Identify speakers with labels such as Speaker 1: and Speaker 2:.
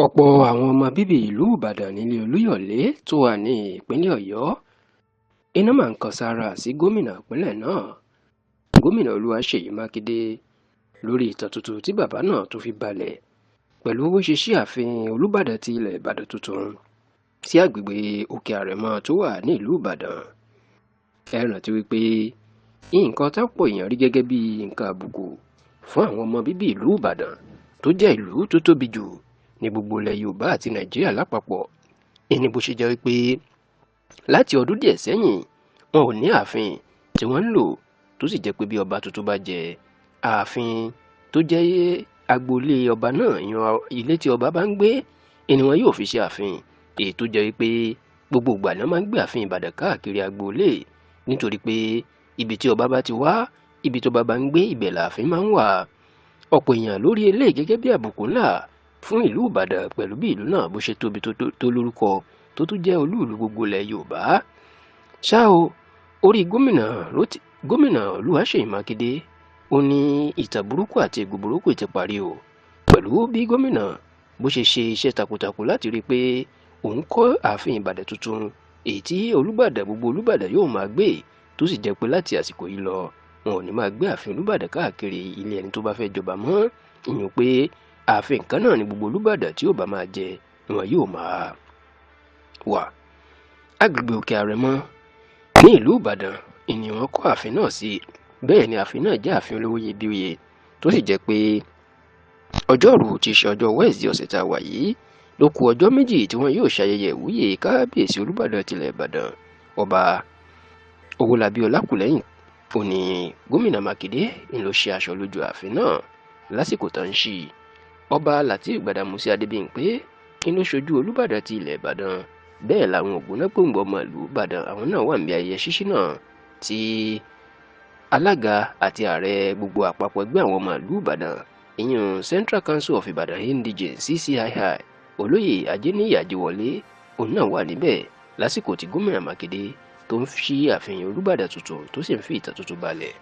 Speaker 1: Ọ̀pọ̀ àwọn ọmọ bíbí ìlú Ìbàdàn nílé Olúyọ̀lé tó wà ní ìpínlẹ̀ Ọ̀yọ́ iná máa ń kan sáárá sí gómìnà ìpínlẹ̀ náà, Gómìnà Olúwaṣèyí Mákindé, lórí ìtàn tuntun tí bàbá náà tó fi balẹ̀ pẹ̀lú bó ṣe ṣí ààfin Olúbàdàn ti ilẹ̀ Ìbàdàn tuntun sí àgbègbè Òkè Àrẹ̀mọ tó wà ní ìlú Ìbàdàn. Ẹ rántí wípé nǹkan tápọ̀ èèyàn rí gẹ́gẹ́ bí nǹkan àbùkù fún àwọn ọmọ bíbí ìlú Ìbàdàn tó jẹ́ ìlú tó tóbi jù ní gbogbo ilẹ̀ Yorùbá àti Nàìjíríà lápapọ̀, ìní bó ṣe jẹ́ wípé láti ọdún díẹ̀ sẹ́yìn wọn ò ní ààfin tí wọ́n ń lò, tó sì jẹ́ pé bí ọba tuntun bá jẹ, ààfin tó jẹ́ agboolé ọba náà, ìyan ilé tí ọba bá ń gbé, ìní wọn yóò fi ṣe ààfin, èyí tó jẹ́ wípé gbogbo ìgbà náà máa ń gbé ààfin Ìbàdàn káàkiri agboolé, nítorí pé ibi tí ọba bá ti wá, ibi tó bá ń gbé, ibẹ̀ lààfin máa ń wà. Ọ̀pọ̀ èèyàn lórí eléyìí gẹ́gẹ́ bí àbùkù ńlá fún ìlú Ìbàdàn pẹ̀lú bí ìlú náà bó ṣe tóbi tó lórúkọ tó tún jẹ́ olú ìlú gbogbo ilẹ̀ Yorùbá. Ṣá o, orí gómìnà Olúwaṣèyí Mákindé ó ní ìtàn burúkú àti ègún burúkú ti parí o, pẹ̀lú bí gómìnà bó ṣe ṣe iṣẹ́ takuntakun láti rí i pé òun kọ́ ààfin Ìbàdàn tuntun, èyí tí Olúbàdàn, gbogbo Olúbàdàn yóò máa gbé, tó sì jẹ́ pé láti àsìkò yìí lọ wọn ò ní máa gbé ààfin Olúbàdàn káàkiri ilé ẹni tó bá fẹ́ jọba mọ́, ìyẹn pé ààfin kan náà ni gbogbo Olúbàdàn tí yóò bá máa jẹ ni wọn yóò máa wà. Agbègbè Òkè Àrẹ̀mọ ní ìlú Ìbàdàn ni wọ́n kọ́ ààfin náà sí. Bẹ́ẹ̀ ni ààfin náà jẹ́ ààfin olówó iyebíye, tó sì jẹ́ pé ọjọ́rùú tí í ṣe ọjọ́ Wednesday ọ̀sẹ̀ tá a wà yìí ló kù ọjọ́ 2 tí wọ́n yóò ṣayẹyẹ ìwúyè kábíyèsí Olúbàdàn tilẹ̀ Ìbàdàn, Ọba Owólabí Ọlákùlẹ́hìn. Ó ní gómìnà Mákindé ń lọ ṣe aṣọ lójú ààfin náà lásìkò tó ń ṣí. Ọba Lateef Gbàdàmọ́sí Adébímpé ń lọ ṣojú Olúbàdàn ti ilẹ̀ Ìbàdàn. Bẹ́ẹ̀ làwọn ògbónágbòǹgbò ọmọ ìlú Ìbàdàn àwọn náà wà níbi ayẹyẹ ṣíṣí náà, tí alága àti ààrẹ gbogbo àpapọ̀ ẹgbẹ́ àwọn ọmọ ìlú Ìbàdàn, ìyún Central Council of Ibadan Indigenes, CCII, Olóyè Ajéníyì Àjíwọlé, òun náà wà níbẹ̀ lásìkò tí gómìnà Mákindé tó ń ṣí ààfin Olúbàdàn tuntun tó sì ń fi ìtàn tuntun balẹ̀.